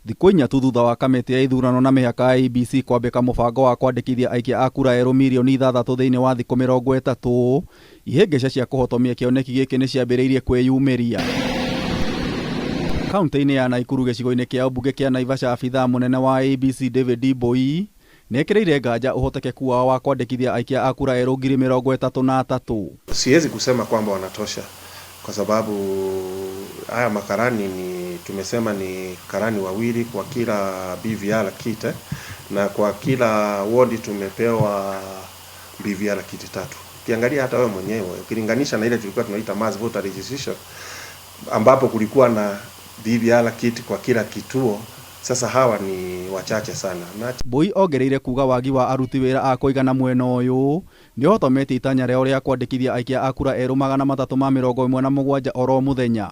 Thikũ inya tu thutha wa kamĩtĩ ya ithurano na mĩhaka IEBC kwambĩka mũbango wa kwandĩkithia aikia a kura erũ mirioni ithathatũ thĩinĩ wa thikũ 30, ihĩngĩca cia kũhotomia kĩoneki gĩkĩ nĩ ciambĩrĩirie kwĩyumĩria. Kauntĩ-inĩ ya Naikuru gĩcigo-inĩ kĩa ũmbunge kĩa Naivasha abithaa mũnene wa IEBC David Mbui nĩ ekĩrĩire nganja ũhotekeku wao wa kwandĩkithia aikia a kura erũ 33,000. Siwezi kusema kwamba wanatosha kwa sababu haya makarani ni tumesema ni karani wawili kwa kila BVR kit na kwa kila wodi tumepewa BVR kit tatu. Ukiangalia hata wewe mwenyewe ukilinganisha na ile tulikuwa tunaita mass voter registration ambapo kulikuwa na BVR kit kwa kila kituo, sasa hawa ni wachache sana. Na Mbui ongereire kuga wagi wa aruti wĩra a kũigana mwena ũyũ nĩ ũhotometie itanya rĩao rĩa kwandĩkithia aikia a kura erũ 317 oro mũthenya.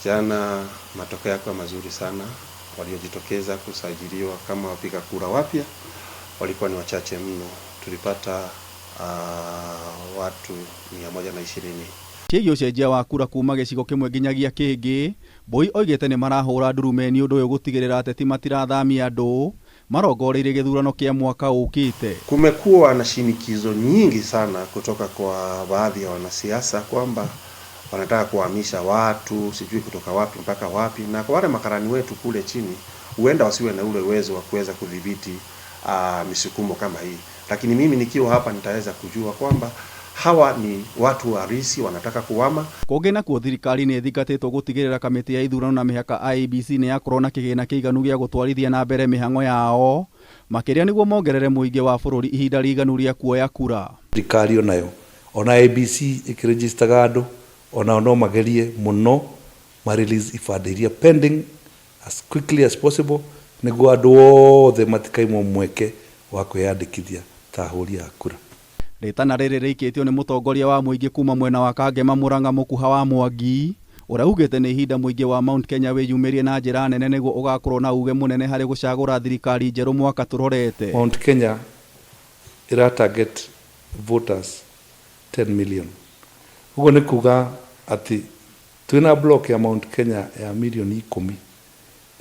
Jana matokeo yako mazuri sana, waliojitokeza kusajiliwa kama wapiga kura wapya walikuwa ni wachache mno. Tulipata watu 120. Ciĩgiĩ ũcenjia wa kura kuma gĩcigo kĩmwe nginyagia kĩngĩ, Mbui oigĩte nĩ marahũra ndurumeni ũndũ ũyũ gũtigĩrĩra ateti matirathamia andũ marongoreirie gĩthurano kĩa mwaka ũkĩte. Kumekuwa na shinikizo nyingi sana kutoka kwa baadhi ya wanasiasa kwamba wanataka kuhamisha watu sijui kutoka wapi mpaka wapi, na kwa wale makarani wetu kule chini huenda wasiwe na ule uwezo wa kuweza kudhibiti misukumo kama hii, lakini mimi nikiwa hapa nitaweza kujua kwamba hawa ni watu halisi wanataka kuhama. Kũngĩ nakuo thirikari nĩ ĩthingatĩtwo gũtigĩrĩra kamĩtĩ ya ithurano na mĩhaka IEBC nĩ yakorwo na kĩgĩna kĩiganu gĩa gũtwarithia na mbere mĩhang'o yao makĩria nĩguo mongerere mũingĩ wa bũrũri ihinda rĩiganu rĩa kuoya kura. Thirikari onayo ona IEBC ĩkĩregistaga andũ onao no magerie mũno ma release ibandĩ iria pending as quickly as possible nĩguo andũ othe matikaimwo mweke wa kwĩyandĩkithia ta ahũri a kura. Rĩtana rĩrĩ rĩikĩtio nĩ mũtongoria wa mũingĩ kuma mwena wa Kangema Mũrang'a Mũkuha wa Mwangi ũrĩa ugĩte nĩ ihinda mũingĩ wa Mount Kenya wĩyumĩrie na njĩra nene nĩguo ũgakorwo na uge mũnene harĩ gũcagũra thirikari njerũ mwaka tũrorete. Mount Kenya ĩra target voters 10 million. Ũguo nĩ kuga atĩ twĩna block ya Mount Kenya ya mirioni 10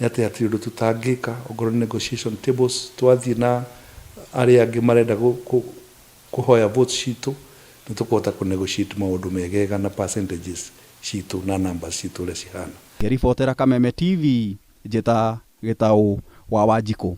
nĩ atĩ hatirĩ ũndũ tũtangĩka ongorwo nĩ negotiation tables twathiĩ na arĩa angĩ marenda kũhoya votes citũ nĩ tũkũhota kũ negotiate maũndũ megega na percentages citũ na numbers citũ ũrĩa cihana. Ngĩribotera Kameme TV njĩta Gĩtaũ wa Wanjikũ.